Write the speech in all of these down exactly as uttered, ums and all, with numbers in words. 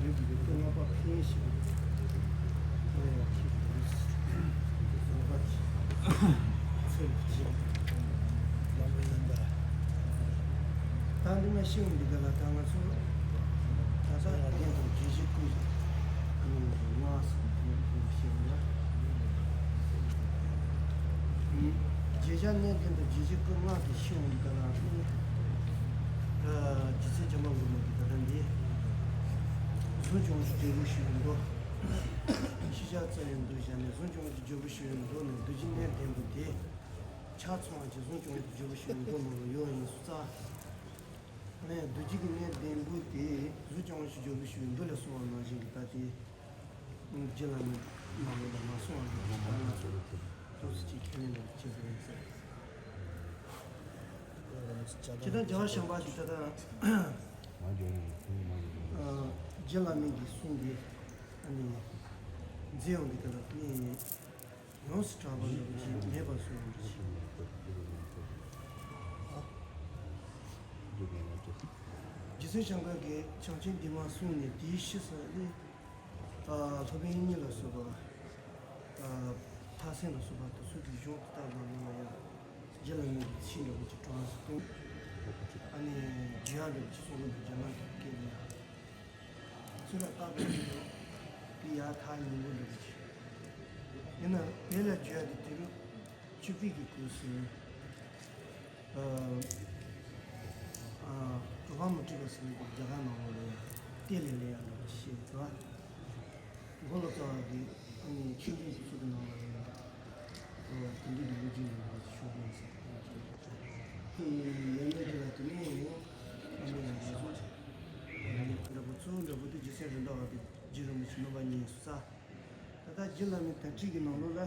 ཡོད་པའི་སྐུ་ལྔ་པ་ཕན་ཞིག་ལ་ཡང་ཁྱེད་ཀྱི་ཚོགས་པ་ཚེ་རིག་ཅིང་ལམ་པ་ཡིན་པ། ད་འདི་ང་ཤེས་འོང་འདི་ག་ལ་ད་ང་ཚོ་ད་ལྟ་རྒན་དང་དགེ་བཤེས་ཀུན་ང་སོང་ཞེས་ན། རྗེས་ཤར་གནས་བརྟན་དང་རྗེས་ཤར་སྐུ་ལྔ་གི་ཤེས་འོང་འདི་ག་ལ་ནི། རྗེ་བཙུན་བྱམས་པ་མགོན་པོ་གི་ད་ལྟ་འདི་གཟུགས་ཅུང་ཟད་འབྲས་བུ་ཞིག་འདུག་ཤེས་བྱ་རྩ་བའི་མདོ་བཞག་ནས་གཟུགས་ཅུང་ཟད་འབྲས་བུ་ཞིག་འདུག་ནས་མདོ་རྒྱུད་གནས་བརྟན་པོ་དེ་ཆ་ཚང་གི་གཟུགས་ཅུང་ཟད་འབྲས་བུ་ཞིག་འདུག་ནང་ལ་ཡོད་ཡིན་སུ་རྩ། ནས་མདོ་རྒྱུད་ཀྱི་གནས་བརྟན་པོ་དེ་གཟུགས་ཅུང་ཟད་འབྲས་བུ་ཞིག་འདུག་ལ་གསུངས་པ་ནང་བཞིན་གྱི་ད་དེ་རྒྱུད་བླ་མའི་ནང་ལ་མ་གསུངས་པ་འདུག་ད་ང་ཚོ་ཏོག་ཙམ་ཅིག་ཁས་ལེན་དང་བྱེད་དགོས་ཡིན་ཟེར། ཇི་ལྟར་རྒྱལ་བ་བྱམས་པ་ཞིག་ད་ལྟ་རྒྱུད་བླ་མའི་གི་གསུང་གི་ཨ་ནི་མཛད་ཡོང་གི་དེ་ལ་ནི་ཡོངས་སུ་གྲགས་པ་འདྲ་བོ་ཅིག་མེད་པར་གསུངས་པ་འདྲ་ཞིག་རྗེ་བཙུན་བྱང་ཁ་གི་བྱང་ཆེན་འདི་མ་གསུངས་ནས་དེའི་ཕྱི་སུ་ནི། ལྷོ་པའི་གཉིས་ལ་སོགས་པ། ཐ་སན་ལ་སོགས་པ་དེ་ཚོ་གི་གཞུང་དེ་དག་ནང་ལ་ཡང་རྒྱུད་བླ་མའི་གི་ཚིག་འདྲ་བོ་ཅིག་གྲངས་སུ་བཏོན། ཨ་ནི་རྒྱུད་འདྲ་བོ་ཅིག་གསུང་གི་འདུག་རྒྱ་ནག་གི་སྐད་ལ་ཡང་ཚུར་ལ་བཏགས་པའི་དུས་སུ་དེ་ཡང་ཐག་ཉེ་པོ་འདྲ་བོ་ཅིག་ཡིན་ན་བོད་ལ་རྒྱུད་དེ་དུས་རབས་བཅུ་པའི་གི་སྐབས་སུ། ཨ་ཨ་གྲུབ་པ་མུ་ཏིག་པ་ཟེར་བའི་རྒྱ་གར་ནང་ལོགས་ལ་ཡང་ཏེ་ལེ་ལེ་ཡང་འདྲ་བ་ཞིག་བཤད་འདུག་མགོ་ལོག་རྩ་བ་གི་ཨ་ནི་ཆོས་འབྱུང་དེ་ཚོ་གི་ནང་ལ་ཡང་ཨ་དེ་འདྲའི་འདུག་ལོ་རྒྱུས་ཡོད་པ་ཞིག་ཤོད་དགོས་ཟེར། ཡང་འདྲ་དེ་ལ་དེ་ནས་ཡང་ཨ་ནི་ཡང་འདྲ་བོ་འདྲ་བོ་གཙོ་བོ་འདྲ་བོ་དེ་རྗེ་བཙུན་རེད་མདའ་བ་དེ་རྗེ་རིན་པོ་ཆེ་སྨོན་པ་གཉིས་སུ་ས། ད་ལྟ་རྒྱུད་བླ་མའི་དར་ཁྲིད་ཀྱི་ནང་ལོགས་ལ་རྗེ་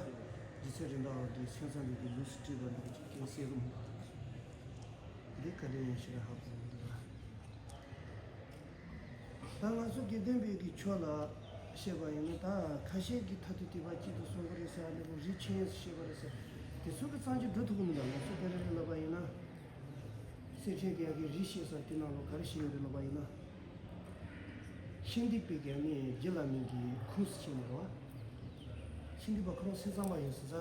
བཙུན་རེད་མདའ་བ་དེ་སེམས་ཙམ་པའི་གི་ལུགས་སུ་བྲིས་པ་འདི་གི་ཅིག་སྐད་གསལ་པོ་མི་འདུག་འདི་ག་འདྲ་ཡིན་ཞེས་ཧ་གོ་མི་འདུག་ད་ང་ཚོ་དགེ་ལྡན་པའི་གི་ཆོས་ལ་བཤད་པ་ཡིན་ན་ད་ཁ་ཤས་ཀྱིས་མཐར་ཐུག་ཐེག་པ་གཅིག་ཏུ་སོང་གི་རེད་ཟེར་ཡ་འདི་ལོ་རིགས་ཆེན་ཟེར་བཤད་པ་རེད་ཟེར། དེ་ཚོ་གི་རྩ་འཛིན་འགྲོ་ཐུབ་ཀྱི་མི་འདུག་ང་ཚོ་ག་རེ་རེད་ལབ་པ་ཡིན་ན། སེར་ཕྲེང་གི་ཡ་གི་རིགས་བཤད་ས་དེ་ནང་ལོགས་ག་རེ་བཤད་ཡོད་རེད་ལབ་པ་ཡིན་ན། ཤིང་འདུས་པའི་གི་ནི་རྒྱུད་བླ་མའི་གི་ཁུངས་སུ་བྱས་ནས་རེད་བ། ཤིང་འདུས་པ་ཁོ་རང་སེམས་ཙམ་པ་ཡིན་ཟེར་ས།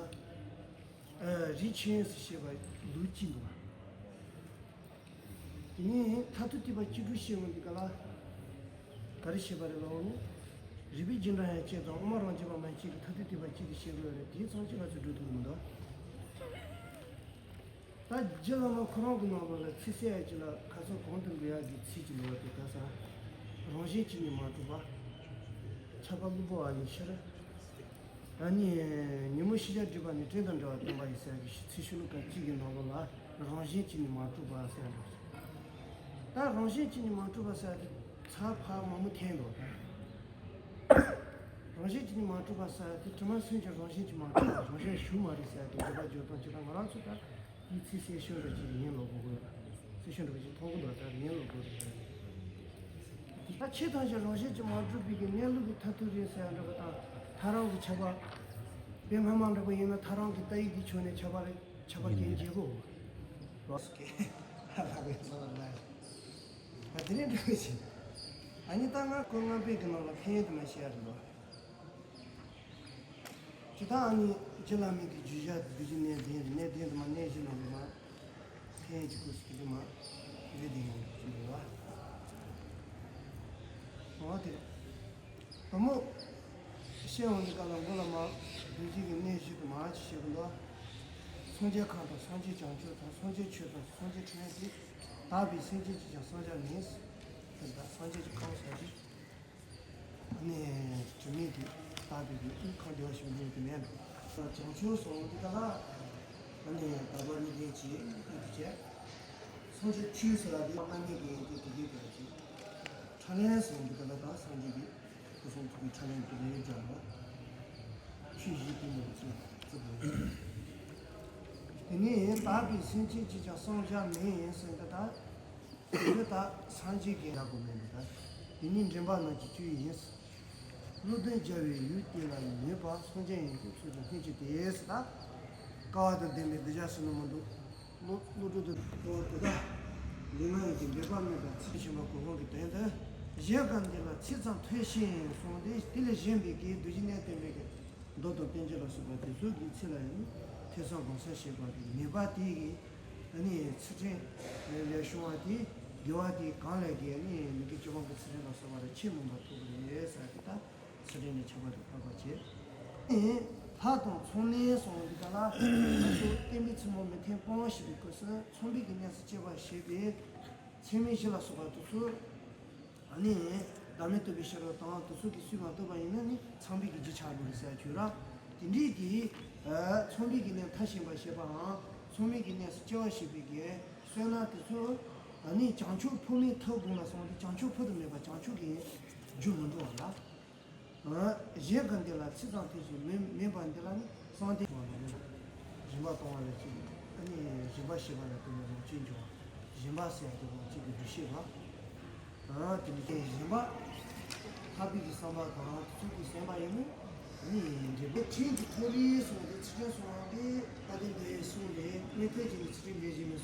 ཨ་རིགས་ཆེན་ཟེར་བཤད་པ་ལུགས་གཅིག་འདུག་དེ་ནས་མཐར་ཐུག་ཐེག་པ་སྤྱི་སྒྲུབ་བཤད་ཡོང་དུས་ག་ལ། ག་རེ་བཤད་པ་རེད་ལབ་ན། རིགས་པའི་རྗེས་འབྲང་ཡང་གཅིག་དང་དབུ་མ་རང་རྒྱུད་པ་མན་གཅིག་གི་མཐར་ཐུག་ཐེག་པ་གཅིག་ཏུ་བཤད་དགོས་རེད་དེའི་མཚམས་ཀྱི་ང་ཚོས་སྒྲུབ་ཐུབ་མི་འདུག་ད་རྗེ་བླ་མ་ཁོ་རང་གི་ནང་ལོགས་ལ་ཚིག་གསལ་ཡ་གཅིག་ལ་ཁ་སང་གོང་དུ་འགྲོ་ཡ་གི་ཚིག་གཅིག་ལོག་དེ་ག་ས། རང་བཞིན་གཅིག་ནི་མ་གྲུབ་པ། ཁྱབ་པ་བླུན་པོ་བ་ཡི་ཕྱིར། ཨ་ནི་ཉོན་མོངས་ཤེས་བྱ་སྒྲིབ་པ་ནི་སྤྲིན་དང་འདྲ་བར་སྟོན་པ་ཡི་ཟེར་གྱི་ཚིག་ཤོ་ལོ་ཀ་གཅིག་གི་ནང་ལོགས་ལ་རང་བཞིན་གཅིག་ནི་མ་གྲུབ་པ་ཟེར་འདུག་ད་རང་བཞིན་གཅིག་ནི་མ་གྲུབ་པ་ཟེར་དེ་ཚ་ཕ་མ་མོ་འཐེན་འདུག་ད་རང་བཞིན་གཅིག་ནི་མ་གྲུབ་པ་ཟེར་དེ་དྲི་མ་སེམས་ཀྱི་རང་བཞིན་གྱིས་མ་གྲུབ་པ་རང་བཞིན་ཞུགས་མ་རེད་ཟེར་དེ་འདོད་པ་སྦྱོར་སྟངས་ཅིག་དང་ང་རང་ཚོ་ད། དེའི་ཚིག་གསལ་ཤོས་འདྲ་ཅིག་ཡིན་ལོ་གོ་དགོས། གསལ་ཤོས་འདྲ་པོ་ཅིག་མཐོང་གི་འདུག་ད་ཡིན་ལོ་གོ་དགོས། ད་ཆོས་ཐམས་ཅད་རང་བཞིན་གྱིས་མ་གྲུབ་པའི་གི་གནས་ལུགས་ཀྱི་མཐར་ཐུག་རེད་ཟེར་ཡ་འདྲ་པོ་དང་ཐལ་རང་གི་ཁྱབ་པ། དཔེ་སྔ་མ་འདྲ་པོ་ཡིན་ན་ཐལ་རང་གི་ལྟ་ཡིག་གི་ཆོས་ནས་ཁྱབ་པ་རེད་ཁྱབ་པ་གན་རྒྱལ་པོ། ལོ་སི་ཀེ། ལ་བའི་ཚོ་ལ་ལ། ད་དེ་རིང་འདྲ་པོ་ཞིག་ཨ་ནི་ད་ང་ཁོ་ལྔ་པའི་གི་ནང་ལ་ཕན་ཡོན་དུ་མ་བཤད་ཡ་རེད་ལོ། ཇི་ལྟར་ཨ་ནི་རྗེ་བླ་མའི་གི་རྒྱུད་བཞག་རྒྱུད་ཀྱི་གནས་བརྟན་གནས་བརྟན་དུ་མ་གནས་གཞི་ནང་དུ་མ་ཕན་གྱི་སྐུ་སུ་དུ་མ་ཡོད་དེ་ཡང་ཅི་ཡོད་བ། འོ་དེ་བུ་མོ་ཤེས་འོང་གི་སྐབས་ལ་མགོ་ལ་མ་རྒྱུད་ཀྱི་གནས་གཞི་དུ་མ་ཅི་བྱེད་དགོས་འདུག་སངས་རྒྱས་ཁམས་དང་སངས་རྒྱས་བྱང་ཆུབ་དང་སངས་རྒྱས་ཆོས་དང་སངས་རྒྱས་ཁྲིམས་ཡོན་ཏན་དག་པའི་སེམས་ཅན་གྱིས་ཀྱང་སངས་རྒྱ་མིན། དེ་ལྟར་སངས་རྒྱས་ཀྱི་ཁམས་སངས་རྒྱས། ནས་དྲི་མེད་དེ་བཏགས་པའི་གི་དབུགས་ཁམས་བདེ་བ་ཞིག་མྱོང་གི་མེད་འགྲོ། བྱང་ཆུབ་སོང་དེ་ག་ལ་ཨ་ནི་དག་པ་གཉིས་ལྡན་གྱི་དབུགས་དེ་བྱས། སངས་རྒྱས་ཆོས་ཟེར་བ་དེ་རྣམ་གཉིས་ཀྱི་དེ་དེ་གའི་དོན་གྱི་ཕྲ་ལན་སོང་དེ་ག་ལ་དང་སངས་རྒྱས་ཀྱི་སྐུ་གསུང་ཐུགས་ཀྱི་ཕྲ་ལན་དེ་ལས་སྦྱར་བ། ཆོས་བཞི་དེ་མོ་ཚིག་ཙི་བོ། དེ་ནས་དག་པའི་སེམས་ཅན་གྱིས་ཀྱང་སངས་རྒྱ་མིན་ཟེར་འདི་ལྟར། དེ་ནི་ད་སངས་རྒྱས་ཀྱི་ཡག་པོ་མེད་འདུག་ད། དེ་ནི་འདྲེན་པ་རྣམས་ཀྱི་སྤྱོད་ཡུལ་ཡིན། བློ་ལྡན་རྒྱལ་བའི་ཡུལ་དེ་ལ་ཡོད་པ་སངས་རྒྱས་ཡོན་ཏན་ཚོགས་ཀྱི་སྣོད་ཀྱི་དེས་ད། དཀའ་བ་དང་ལྡན་པའི་གདུལ་བྱ་ཟེར་ན་མི་འདུག་བློ་བློ་གྲོས་དང་དཀའ་བ་དེ་དག་ལུས་ངག་ཡིད་ཀྱི་འདོད་པ་མེད་པར་ཚིག་ཆེན་པོ་གོ་འཕང་གི་དོན་དུ། གཞན་གང་འདི་ལ་ཚིག་ཙམ་ཐོས་ཤིང་གསུངས་ཏེ། དེ་ལས་གཞན་པའི་གི་མདོ་རྒྱུད་ནས་བསྟན་པའི་གི་མདོ་དང་བསྟན་བཅོས་ལ་སོགས་པ་དེ་ཚོ་གི་ཚིག་ལ་ཡང་ཐོས་བསམ་སྒོམ་གསུམ་བྱེད་པ་གི་ནུས་པ་དེ་གི་ཨ་ནི་ཚུལ་ཁྲིམས་ལས་བྱུང་བ་དེ་དགེ་བ་དེ་གང་ལས་གི་ཨ་ནི་མི་དགེ་བཅུ་སྤོང་གི་ཚུལ་ཁྲིམས་ལ་སོགས་པ་ལ་ཆེས་མང་བ་ཐོབ་པ་རེད་ཟེར་གི། ད་ཚུལ་ཁྲིམས་ནི་ཁྱད་པར་དུ་འཕགས་པ་བྱས། ཨེ། ལྷ་དང་ཚངས་གནས་སོགས་འདི་དག་ལ་ང་ཚོ་བསྟན་པའི་ཚུལ་མོ་མི་མཐུན་སྤོང་བ་ཞེས་པའི་སྐབས་སུ་ཚངས་པའི་གི་གནས་སུ་སྐྱེ་བར་བྱེད་པའི་ཚད་མེད་བཞི་ལ་སོགས་པ་དེ་ཚོ། ཨ་ནི་བདག་མེད་རྟོགས་པའི་ཕྱིར་རོ་དང་དེ་ཚོ་གིས་སུས་མ་བཏུབ་པ་ཡིན་ན་ནི་ཚངས་པའི་གི་རྒྱུ་ཆགས་འགྲོ་རེད་ཟེར་ཁྱོད་ར། དེ་འདྲའི་གི་ཚངས་པའི་གི་གནས་མཐར་ཕྱིན་པར་བྱེད་པའམ་ཚངས་པའི་གི་གནས་སུ་སྐྱེ་བར་བྱེད་པའི་གི་བསོད་ནམས་དེ་ཚོ། ཨ་ནི་བྱང་ཆུབ་འཕགས་མའི་ཐབས་དགོངས་ལ་སོགས་ཏེ་བྱང་ཆུབ་འཕགས་དུ་མེད་པ་བྱང་ཆུབ་ཀྱི་རྒྱུར་མི་འགྲོ་བ་ལ། གཞན་གང་འདི་ལ་ཚིག་ཙམ་ཐོས་ཤིང་མི་མེད་པ་འདི་ལ་ནི་བསམ་གཏན་བ་ལ་ནི་སྦྱིན་པ་གཏོང་བ་ལ་ཅིག་ཨ་ནི་སྦྱིན་པ་བྱེད་པ་ལ་བརྟེན་ནས་ལོངས་སྤྱོད་འབྱུང་བ། སྦྱིན་པ་ཟེར་ཡ་དེ་ལོངས་སྤྱོད་ཀྱི་འདུ་ཤེས་པ། དེ་ནི་སྦྱིན་པ་ལྷག་པའི་གི་བསམ་པ་དང་ཚུལ་གྱིས་བསམ་པ་ཡིན་ན་ཨ་ནི་འབྲས་བུ། ཕྲིན་གྱི་མཐོ་རིས་གསུངས་ཏེ་ཚུལ་ཁྲིམས་གསུངས་ཏེ་བཀའ་དྲིན་དེ་གསུངས་ནས་གནས་ཐད་ཀྱི་ནི་ཚུལ་ཁྲིམས་འགལ་བཞིན་མིན།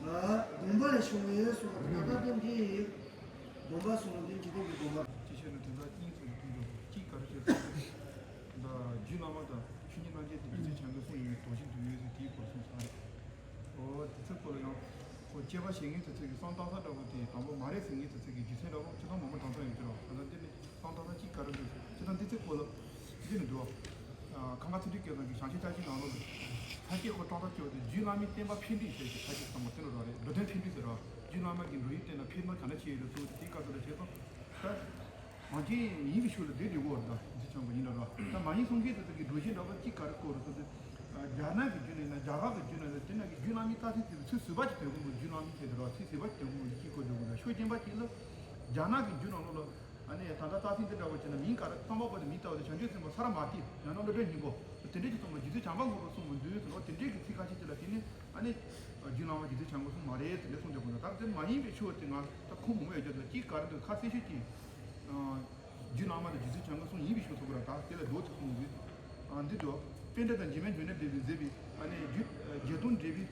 སྡོམ་པ་ལས་བྱུང་བའི་གསུང་ད་ལྟ་དེ་འདི་སྡོམ་པ་གསུང་དེ་འཇིག་རྟེན་གྱི་སྡོམ་པ། ཅི་བྱས་ན་དེ་དག་གཉིས་སུ་མཐུན་འགྲོ། གཅིག་ག་རེ་བྱས་སོང་། ད་རྒྱུད་བླ་མ་དང་ཆོས་ཉིད་རྣམ་འབྱེད་དེ་རྗེ་བཙུན་བྱམས་མགོན་གསུང་ཡོད་མེད་དོགས་གཞི་འདུག་ཡོད་ཟེར་དེའི་སྐོར་གསུངས་ས་རེད། ཨོ་དེ་ཚོའི་སྐོར་ལ་ཡང་ཁོ་དཔྱད་པ་བྱེད་མཁན་དེ་ཚོ་གིས་བསམ་གཏན་ས་འདྲ་པོ་དེ་དང་པོ་མ་རེད་ཟེར་མཁན་དེ་ཚོ་གིས་རྒྱུ་མཚན་འདྲ་པོ་ཅི་ཐང་མང་པོ་དྲངས་ཐངས་ཡོད་ཀྱི་རེད། ད་ལྟ་འདི་ནི། གསང་བདག་ལ་གཅིག་ག་རེ་འདུག་ཟེར། ཅི་ལྟར་འདི་ཚེ་སྐོར་ལ་འདི་ནི་འདུག་ཨ། ཁམས་པ་ཚུལ་ཁྲིམས་སྐལ་བཟང་གིས་བྱང་ཆུབ་ཕྱག་ཆེན་ནང་ལོགས་ལ། ས་སྐྱེས་འཁོར་སྲོག་ཐར་སྐྱེ་བ་དེ་རྒྱུད་བླ་མའི་བསྟན་པ་འཕེལ་འགྲིབ་ཟེར་གྱི་ས་སྐྱེས་བསམ་པ་བསྟན་འགྲོ་ར་རེད། འགྲོ་དོན་འཕེལ་འགྲིབ་ཟེར་ར། རྒྱུད་བླ་མ་གི་འགྲོ་བའི་བསྟན་ལ་འཕེལ་འགྲིབ་ག་འདྲ་ཆེ་ཡོད་རེད་ཟེར་དེའི་སྐབས་སུ་ལ་བྱས་ཙང་། ད། མ་བྱིན་ཡིན་པའི་ཕྱོགས་ལ་བདེ་འགྲིབ་འོར་ད་རྗེ་བཙུན་བྱམས་མགོན་ཡིན་ལ་ར། ད་མ་ཡིན་གསུང་མཁན་དེ་ཚོ་གི་འགྲོ་བཞིན་འདྲ་པོ་གཅིག་ག་རེ་སྐོར་རེད་ཟེར་དུས། རྒྱ་ནག་གི་རྒྱུད་ནས་ན་རྒྱ་གར་གྱི་རྒྱུད་ནས་ན་དེ་ན་གི་རྒྱུད་བླ་མའི་རྩ་ཚིག་དེ་ཚོ་ཚུལ་བཟོད་པ་གྱི་དོན་དགོས་པོ་རྒྱུད་བླ་མའི་ཐད་དུ་ར་ཚུལ་བཟོད་པ་གྱི་དོན་དགོས་པོ་གཅིག་སྐོར་འགྲོ་དགོས་ན། ཤོ་སྐྱེན་པ་གཅིག་ལ་རྒྱ་ནག་གི་རྒྱུད་ནང་ལོགས་ལ་ཨ་ནི་ད་ལྟ་རྩ་ཚིག་འདི་འདྲ་བོ་བྱས་ན་མིང་ག་རེ་བསམ་པ་པོ་དེ་མིང་ལྟ་བུ་དེ་བྱང་ཆུབ་སེམས་དཔའ་ས་ར་མ་ཏི་ཡང་ན་བློ་གྲོས་སྙིང་པོ་དེ་འདྲས་ཀྱི་གསུང་ལ་རྗེ་བཙུན་བྱམས་པ་མགོན་པོ་གསུང་མི་འདུག་ཟེར་ནོ། དེ་འདྲས་ཀྱི་ཚིག་ཁ་ཤས་ཅིག་ལ་དེ་ནི་ཨ་ནི་རྒྱུད་བླ་མ་རྗེ་བཙུན་བྱམས་མགོན་གསུང་མ་རེད་ཟེར་ནས་གསུང་རྒྱུ་དགོས་ན། ད་དེ་མ་ཡིན་པའི་ཕྱོགས་དེ་ང་ད་ཁུངས་མང་པོ་ཡོད་རྒྱུ་དེ་ལ་གཅིག་ག་རེ་འདུག་ཁ་གསལ་ཤོས་ཀྱི། རྒྱུད་བླ་མ་དང་རྗེ་བཙུན་བྱམས་མགོན་གསུང་ཡིན་པའི་ཕྱོགས་ཐུག་པ་ར་ད་དེ་ལ་མདོ་ཚིག་གསུང་འདུག་འདི་འདུག་པཎྜི་ཏ་འཇིགས་མེད་འབྱུང་གནས་བརྒྱད་པས་མཛད་པའི་ཨ་ནི་རྒྱུད་བརྒྱད་སྟོང་འགྲེལ་པའི་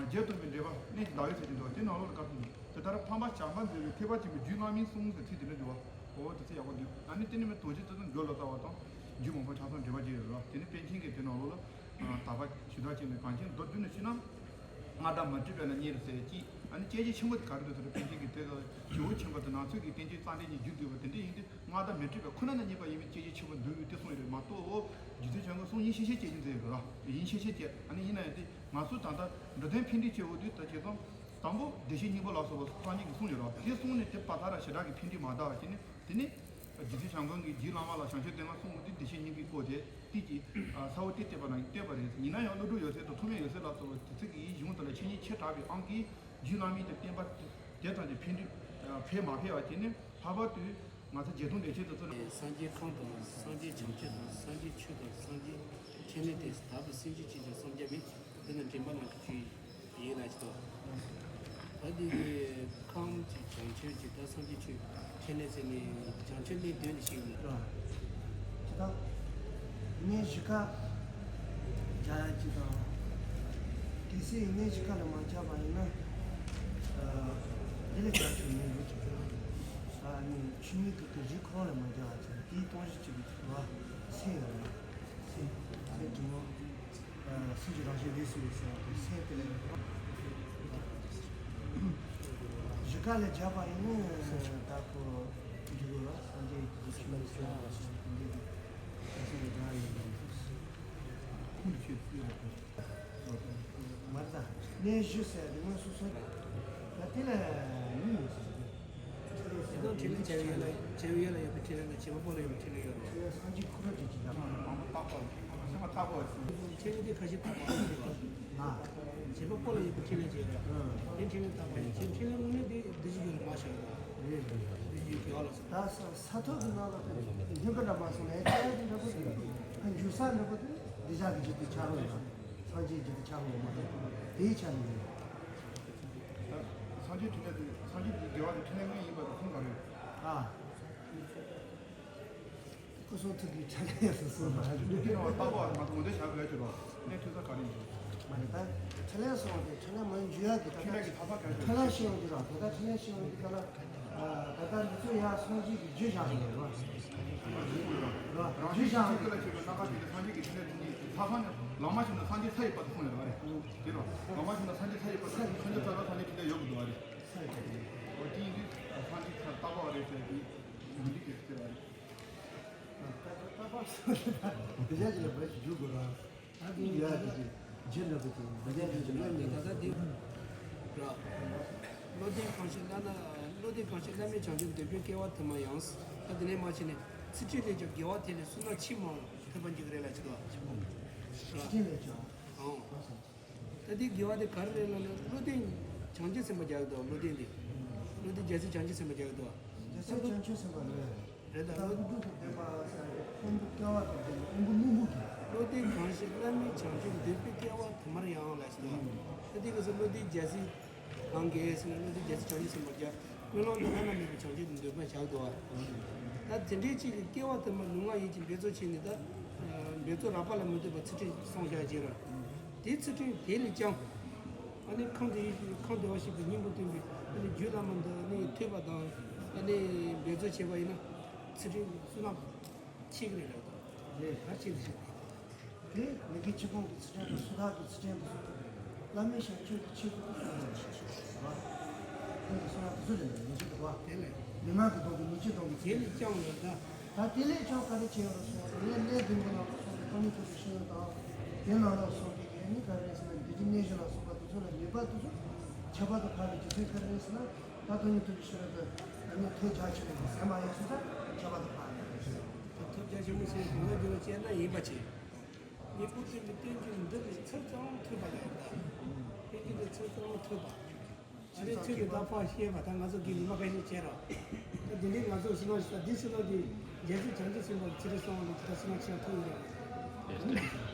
བརྒྱད་སྟོང་པའི་འགྲེལ་པ་གནད་ཀྱི་བརྡ་ཡིག་ཟེར་གྱི་འདུག་དེ་ནང་ལོགས་ལ་བཀའ་གསུང་འདུག་དེ་ལྟར་འཕགས་པ་བྱམས་པ་མཛད་པའི་ཐེག་པ་ཆེན་པོའི་རྒྱུད་བླ་མའི་གསུང་ཟེར་ཚིག་དེ་འདྲ་འདུག་འོ་དེ་ཚོ་ཡག་པོ་འདུག་ཨ་ནི་དེ་ནི་མི་དོན་ཆེ་ཏོག་ཙམ་འགྱུར་ལ་ལྟ་བ་དང་རྒྱུད་མང་པོ་ཆ་ཚང་འགྲེལ་པ་བརྒྱད་ཡོད་རེད་བ། དེ་ནི་པཎ་ཆེན་གྱིས་དེ་ནང་ལོགས་ལ། དག་པ་ཞུ་དག་ཅན་ནི་གངས་ཅན་མདོར་བསྡུས་ནས་ཕྱི་ནང་སྔགས་བཟླས་མ་བྲིས་པས་ན་རྙེད་ཟེར་གྱིས། ཨ་ནི་སྐྱེ་མཆེད་ཆེན་པོ་དེ་ག་རེ་འདུག་ཟེར་ན་པཎ་ཆེན་གྱིས་དེ་ལ་ཇོ་བོ་ཆེན་པོ་དང་ནང་ཚུད་ཀྱི་བསྟན་བཅོས་རྩ་འགྲེལ་གཉིས་བསྒྱུར་འདུག་པ་དེ་འདྲ་ཡིན་དུས་སྔགས་བཟླས་མ་བྲིས་པས་ཁོ་ན་ན་རྙེད་པ་ཡིན་པས་སྐྱེ་མཆེད་ཆེན་པོ་འདུག་ཡོད་དེ་གསུངས་ཡོད་རེད་མ་གཏོགས། རྗེ་བཙུན་བྱམས་མགོན་གསུང་ཡིན་ཤེས་ཤེས་སྐྱེ་རྒྱུ་མཛད་ཡོད་རེད་ཡིན་ཤེས་ཤེས་སྐྱེ། ཨ་ནི་ཡིན་ན་ཡང་དེ་ང་ཚོ་ད་ལྟ་འགྲོ་དོན་འཕེལ་འགྲིབ་སྐྱེ་འོ་དུས་ད་བྱས་ཙང་དང་པོ་བདེ་གཤེགས་སྙིང་པོ་ལ་སོགས་པ་སངས་རྒྱས་ཀྱིས་གསུངས་ཡོད་རེད་དེ་གསུངས་ནས་དེ་བ་ད་ར་ཞེ་དྲག་གི་འཕེལ་འགྲིབ་མ་བཏང་བ་བྱས་ནས། དེ་ནས་རྗེ་བཙུན་བྱམས་མགོན་གྱིས་རྗེ་བླ་མ་ལ་བྱང་ཆུབ་བསྟན་པ་གསུངས་མི་དེ་བདེ་གཤེགས་སྙིང་པོའི་སྐོར་དེ་དེ་གྱིས་ས་བོ་དེ་བལྟས་པ་ན་བལྟས་པ་རེད། ཡིན་ན་ཡང་བློ་གྲོས་ཡོད་ཚད་དང་ཐོགས་མེད་ཡོད་ཚད་ལ་སོགས་པ་དེ་ཚོ་གི་གཞུང་དག་ལ་འཆད་ཉན་ཆེ་དྲགས་པའི་དབང་གིས་རྗེ་བླ་མའི་དེ་བསྟན་པ་དེ་ཙམ་གྱི་འཕེལ་འགྲིབ་འཕེལ་མ་འཕེལ་བ་དེ་ནི་ལྷག་པར་དུ་ང་ཚོ་རྗེ་དུང་འགྲེལ་ཆེན་དུ་བརྩི་ན། སངས་རྒྱས་ཁམས་དང་སངས་རྒྱས་བྱང་ཆུབ་དང་སངས་རྒྱས་ཆོས་དང་སངས་རྒྱས་ཕྲིན་ལས་དེ་དག་པའི་སེམས་ཅན་གཅིག་ཀྱང་བསམ་རྒྱ་མེད། འདི་ནི་འདྲེན་པ་ནང་གི་ཆོས་ཡིན་ལ་ཅི་ཏོ། ད་འདི་ནི་ཁམས་ཀྱི་བྱང་ཆུབ་ཀྱི་ད་སངས་རྒྱས་ཆོས་ཕྲིན་ལས་ཟེར་ནས་བྱང་ཆུབ་གནས་བདུན་ནས་ཤེས་ཡོང་། ཅི་ད། གནས་བཞི་ཀ་རྒྱ་ཡ་ཅི་དང་། གལ་སྲིད་གནས་བཞི་ཀ་ལ་མ་སྦྱར་བ་ཡིན་ན། འདི་ལས་ཀྱང་ཆོས་ཉིད་རིགས་ཀྱི་ཕྲིན་ལས། ཨ་ནི་ཆོས་ཉིད་ཀྱི་རིགས་ཁོ་རང་ལ་མ་སྦྱར་བ་ཅིག་དེའི་སྟོང་གཞི་གཅིག་གི་ཚུལ་བ་སེམས་ཡོད་རེད། སེམས་སེམས་དྲི་མ། སེམས་ཀྱི་རང་བཞིན་ལས་སུ་ལས་ཟེར་བ་དེ་སེམས་དེ་ལས་བཞི་ཀ་ལས་སྦྱར་བ་ཡིན་ན་ད་ཁོ་འཇུག་གི་ར་སངས་རྒྱས་ཀྱི་ཆོས་ལ་སྦྱར་བ་སོགས་དེ་འདྲའི་གི་སེམས་ཀྱི་སྒྲ་ཡིན་ནམ། ཁུངས་ཆོས་སུ་ཡོད་པ། མར་ད་གནས་བཞི་ཟེར་དེ་མངོན་སུམ་སོ་ད་དེ་ལ་ནི་ཡིན་ཟེར་དེ། དེ་དང་འཕྲིན་ལས་བྱ་བའི་ཡུལ་ལ་བྱ་བའི་ཡུལ་ལ་ཡོད་པའི་འཕྲིན་ལས་དང་བྱེད་པ་པོ་ལ་ཡོད་པའི་འཕྲིན་ལས་ཡོད་རེད། སངས་རྒྱས་ཁོ་རང་གཅིག་གིས་ལ། མང་པོ་བརྟག་པ་སེམས་པ་བརྟག་པ་ཟེར། འཕྲིན་ལས་དེ་ཁ་ཤས་བརྟག་པ་ཟེར་བ། ལ། བྱེད་པ་པོ་ལ་ཡོད་པའི་འཕྲིན་ལས་ཅིག་ཡོད་རེད། དེ་འཕྲིན་ལས་བརྟག་པ་ཡིན་ཕྱིར་འཕྲིན་ལས་དངོས་གནས་དེ་བདེ་སྐྱིད་ཡོད་ལ་མ་བྱ་ཡོད་རེད། བདེ་སྐྱིད་ཡོད་ལ། ད་ས་ས་ཐོབ་ཀྱི་ནང་ལ་མཐུན་པ་འདྲ་མ་སོང་ན་ཨེ་ཆ་ཡ་དེ་འདྲ་པོ་དེ་འཇུག་ས་འདྲ་པོ་དེ་བདེ་འཇགས་ཀྱི་རྒྱུ་དེ་ཆགས་ཡོད་ལ། སངས་རྒྱས་ཀྱི་ཆ་ལོ་མ་གཏོགས་དེའི་ཆ་ནས་ཡིན། སངས་རྒྱས་འཕྲིན་ལས་དེ་སངས་རྒྱས་ཀྱི་དགེ་བ་དེ་འཕྲིན་ལས་དངོས་ཡིན་པ་དེ་ཁུངས་ག་རེ་ཡོད། ཨ། སྐུ་གསུང་ཐུགས་ཀྱི་ཕྲིན་ལས་སུ་གསུངས་པ། ལུགས་ཀྱི་རྣམ་པར་བརྟག་པ་མ་གཏོགས་ངོ་འདོད་བྱ་དགོས་ཀྱི་རོ། གནས་ཐོས་ས་ག་རེ་ཡིན། མ་རེད། ད་འཕྲིན་ལས་སོང་སྟེ་འཕྲིན་ལས་མ་འཇུ་ཡག་གི་ད་ལྟ་འཕྲིན་ལས་ཤེས་ཡོང་གི་ར། ད་ལྟ་འཕྲིན་ལས་ཤེས་ཡོང་གི་ད་ལ་ད་ལྟ་འདི་ཚོ་ཡར་སངས་རྒྱས་ཀྱི་རྒྱུད་བཞག་གི་རེད་བ། རྒྱུད་བཞག་གི་ལ་ཁྱོད་ཀྱི་སྣ་ཁ་ཞིག་ཏུ་སངས་རྒྱས་ཀྱི་འཕྲིན་ལས་འདི་ལྷག་པར་ནི་བླ་མ་ཞིག་ན་སངས་རྒྱས་མཐའ་ཡས་པ་དེ་གསུངས་ཡོད་རེད་བ་རེད། དེ་རེད་བ། བླ་མ་ཞིག་ན་སངས་རྒྱས་མཐའ་ཡས་པ་དེ་སངས་རྒྱས་མཐའ་ཡས་པ་སངས་རྒྱས་འཕྲིན་ལས་ཡོད་དགོས་འདུག་བ་རེད། འོ་དེ་ཡིན་དུས་སངས་རྒྱས་མཐའ་ཡས་པ་རེད་ཟེར་དུས་མི་འགྲིག་གི་ཟེར་བ་རེད། ད་ད་ད་པ་སོ་ད་དེ་ཡ་ཅི་ལ་བས་ཞུ་དགོས་ར། ཨ་ཀི་ཡ་ཀི་ཅི་ཇི་ལ་བས་ཀི་འདི་ཡ་ཀི་ཅི་ལ་མི་ད་ད་དེ་ར། བློ་ལྡན་གང་ཞིག་བླ་ན། བློ་ལྡན་གང་ཞིག་བླ་མེད་བྱང་ཆུབ་འདོད་པའི་སྐལ་བ་དུ་མར་ཡང་། ད་དེ་ནས་མ་བྱས་ནས་ཚུལ་ཁྲིམས་ལས་ཀྱང་དགེ་བ་དེ་ལས་བསོད་ནམས་ཆེས་མང་ཐོབ་པར་འགྱུར་རེད་ལ་ཅི་ད། ཚུལ་ཁྲིམས་ལས་ཀྱང་། ཨང་། ད་དེ་དགེ་བ་དེ་ག་རེ་རེད་ལ་ལ་བློ་ལྡན་བྱང་ཆུབ་སེམས་དཔའ་རྒྱག་གི་འདུག་བློ་ལྡན་དེ། བློ་ལྡན་རྒྱལ་སྲས་བྱང་ཆུབ་སེམས་དཔའ་རྒྱག་གི་འདུག་རྒྱལ་སྲས་བྱང་ཆུབ་སེམས་དཔའ་རེད། རེད་ད་ད་ལོ། ཀླུ་སྒྲུབ་ཀྱི་བསྟན་པ་ཟེར་ཡག་དེ་ཕུང་པོ་སྐྱེ་བ་དང་ལྡན་པའི་དབང་པོ་རྣོན་པོ་གི། བློ་ལྡན་གང་ཞིག་བླ་མེད་བྱང་ཆུབ་འདོད་པའི་སྐལ་བ་དུ་མར་ཡང་ལ་ཞེས་དང་། ད་དེ་ག་ས་བློ་ལྡན་རྒྱལ་སྲས་གང་གལ་ཟེར་ན་བློ་ལྡན་རྒྱལ་སྲས་བྱང་ཆུབ་སེམས་དཔའ་རྒྱ། ཀུན་སློང་འདི་བླ་ན་མེད་པའི་བྱང་ཆུབ་ཏུ་འདོད་པ་བཞག་འདུག་བ། ད་དེ་འདྲའི་གཅིག་གི་སྐལ་བ་དུ་མར་ལུས་ངག་ཡིད་ཀྱིས་འབད་རྩོལ་བྱས་ནས་ད། འབད་རྩོལ་རགས་པ་ལ་མི་ལྟོས་པར་ཚུལ་ཁྲིམས་སྲུང་བྱ་བྱེད་ར། དེའི་ཚུལ་ཁྲིམས་དེ་ལས་ཀྱང་། ཨ་ནི་ཁམས་བདེ་ཁམས་བདེ་བར་གཤེགས་པའི་སྙིང་པོ་སྟོན་པའི་ཨ་ནི་རྒྱུད་བླ་མ་འདི་ཨ་ནི་ཐོས་པ་དང་ཨ་ནི་འབད་རྩོལ་བྱས་པ་ཡིན་ན་ཚུལ་ཁྲིམས་བསོད་ནམས་ཆེ་གི་རེད་ལབ་དང་། རེད། ད་ཆེ་གི་ཆེ་གི། དེ་མི་དགེ་བཅུ་སྤོང་གི་ཚུལ་ཁྲིམས་དང་སོ་ཐར་གྱི་ཚུལ་ཁྲིམས་དང་སོ་ཐར་གྱི་བླ་མའི་ཞབས་ཕྱི་གི་ཆེད་དུ་སོ་ཐར་གྱི་ཆེད་དུ་བ། ཁོང་གི་སོ་ཐར་དེ་ཚོ་ལས་མི་འཇིག་པ། དེ་ལས་མི་མང་གི་དོན་དུ་མི་སྤྱི་དོན་དུ་དེ་ལས་ཀྱང་ཡོད་ད། ད་དེ་ལས་ཀྱང་ག་རེ་བྱས་ཡོད་ལ་སོང་དེ་ལས་གནས་བདུན་པོ་ནང་ལ་སོང་སྟེ་ཐོག་མའི་ཐུགས་ཀྱི་ཤེས་ཡོན་དང་། དེ་ནང་ལ་སོང་སྟེ་གི་ནི་ག་རེ་ཟེར་ན་འདུས་ཀྱི་གནས་བཞི་ལ་སོགས་པ་དེ་ཚོ་ལ་ནུས་པ་དེ་ཚོ་ཁྱད་པར་དུ་འཕགས་པའི་རྒྱུ་མཚན་ག་རེ་ཟེར་ན། ད་ཐོག་མའི་ཐུགས་ཀྱི་ཤེས་རབ་དེ་ཨ་ནི་ཐོས་རྒྱ་ཆེན་པོ་ཟད་མ་ཡལ་སོང་ཙང་ཁྱད་པར་དུ་འཕགས་ནས་རེད། ད་ཐོས་རྒྱ་ཆེན་པོ་ཟེར་དགོངས་པ་རྒྱུད་ལ་སྐྱེས་ན་ཡིན་པ་བྱེད། སྙིང་པོ་སྟོན་པའི་བསྟན་བཅོས་འདི་ལ་ཚིག་ཙམ་ཐོས་པ་ལས་ད། བསྟན་བཅོས་འདི་ཚིག་ཙམ་ཐོས་པ། ཨ་ནི་ཚིག་གི་བརྡ་ཕར་ཤེས་པ་ད་ང་ཚོ་གི་ཉི་མ་ཁ་ཤས་བྱས་རོགས། ད་འདི་འདྲའི་ང་ཚོ་ཕྱི་ནང་ཞིག་ད་འདི་ཕྱི་ནང་གི་རྒྱལ་སྲས་བྱང་ཆུབ་སེམས་དཔའ་ཚུལ་ཁྲིམས་སྲུང་བ་ལ་ད་ཕྱི་ནང་ཕྱི་ནང་ཐུག་ཡོད་རེད།